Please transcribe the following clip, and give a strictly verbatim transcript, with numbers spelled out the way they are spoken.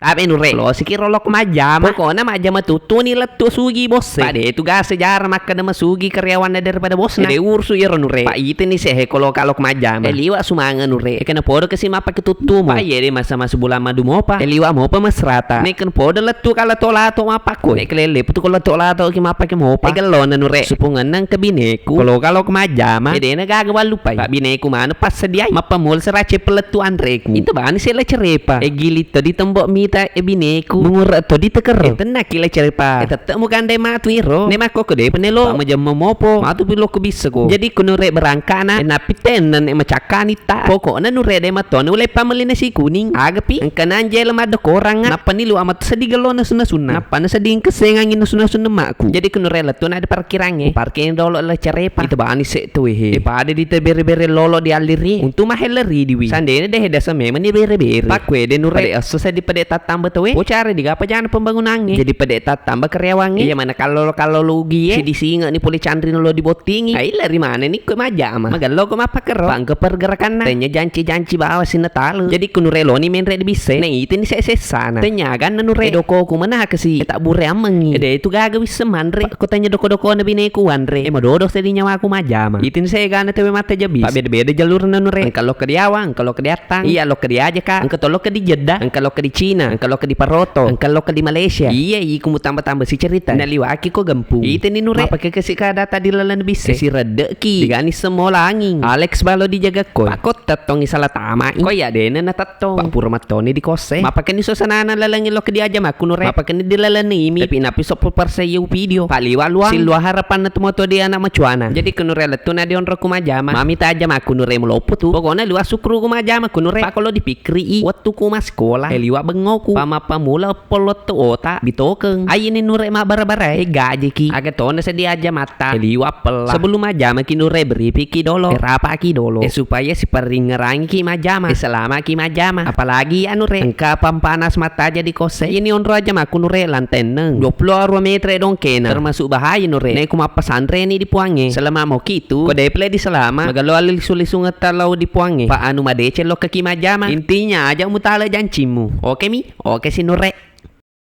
Tabe nure, losiki ro lokko majjama. Pokokna majjama tuttuni lettu sugi bosse. Pade tugas sejarah makkeda masugi karyawanna daripada bosna. Ede urusu iyaro nure. Pa iteni sehe ko loka lokko majjama. E liwa sumanga nure. E kena podo kasi mappake tuttumu. Pa iye de masa-masa bulan madu mopa. E liwa mopa mesrata. Nekken podo lettu kala to lato mappakko. Nek lele putu ko lato lato ki mappake mopa. E gellona nure. Supungenna engka bineku. Ko loka lokko majjama. Edena gaga wallupai. Pa bineku maneng passediai. Mappamula serace pelettu anreku. Ita bani sela cerepa. E gili to di tembok mita e bineku. Mengura to di teker. E tenna kila cerepa. E tette mu gandai matu iro. Ne makko ko de penelo. Majemma mopo. Matu pi lokko bissako. Jadi kunure berangkana. E napi tennen e macakkani ta. Pokokna nure de matone ulai pamelli nasi kuning. Aga pi. Engka nanjela maddo korang. Nappa ni lu amat seddi gello nasu-nasunna. Nappa na seddi engka sengangi nasu-nasunna makku. Jadi kunure lettu na de parkirangnge. Parkirni dolo le cerepa. Ita bani se tu wehe. E pada di te bere-bere lolo di alliri. Untu mahelleri diwi. Sandene de dasa memang ni bere-bere. Pakku ede nure. Pade esso seddi pade tattamba towe. Ko cara digapa jana pembangunangnge. Jadi pade tattamba karyawangnge. Iya mana kallolo-kallolo ugie. Sidi singa ni pole canri lo dibottingi. Ai lari mana ni ko majjama. Magello ko mappakero. Pa engka pergerakanna. Tanya janci-janci bawa sinna tale. Jadi kunure loni menre di bisse. Na iteni se sessana. Tanya ganna nure. E doko ku mana kasi. E tak bure ammengi. Ede itu gaga wisseng manre. Pa ko tanya doko-doko na bineku wanre. E madodo seddi nyawaku majjama. Iteni se gana tewe mata jabis. Pa beda-beda jalurna nure. Engka lokka di Yawa, engka lokka di Attang. Iya lokka di Aja ka. Engka to lokka di Jeddah. Engka lokka di Cina. Engka lokka di Paroto. Engka lokka di Malaysia. Iya iku mutamba-tamba si cerita. Naliwaki ko gempung. Iteni nure. Mappake kasi ka data di laleng bisse. Sireddeki. Digani semmola anging. Alex balo dijaga ko. Pakko tettongi salah tamai. Ko iya dena na tettong. Pa pura mattoni di kose. Mappakeni suasanana lalengngi lokka di Aja makku nure. Mappakeni di lalenna imi. Tapi napi soppo persen yau video. Pa liwa luang. Silua harapanna tu moto di anak macuana. Jadi kunure lettu na di onro ku majjama. Mami ta Aja makku nure meloppo tu. Pokokna liwa sukru ku majjama kunure. Pa kolo dipikkiri i. Wettu ku massikola. E liwa bengoku. Pa mappamula polotto ota. Bitokeng. Ayini nure mabbara-bara e gajiki. Aga tona seddi Aja matta. E liwa pella. Sebelum majjama ki nure beripiki dolo. E rapaki dolo. E supaya siparingngerangi ki majjama. E selama ki majjama. Apalagi anu re. Engka pampanas mattaja di kose. Ini onro aja makku nure lantenneng. Dua puluh arua metre dongkena. Termasuk bahaya nure. Neko mappasanre ni di puangnge. Selama mo kitu. Ko deple di selama. Magalo ali lisu-lisungetta lao di puangnge. Pa anu madeceng lokka ki majjama. Intinya aja mutala jancimmu. Oke mi? Oke si nure.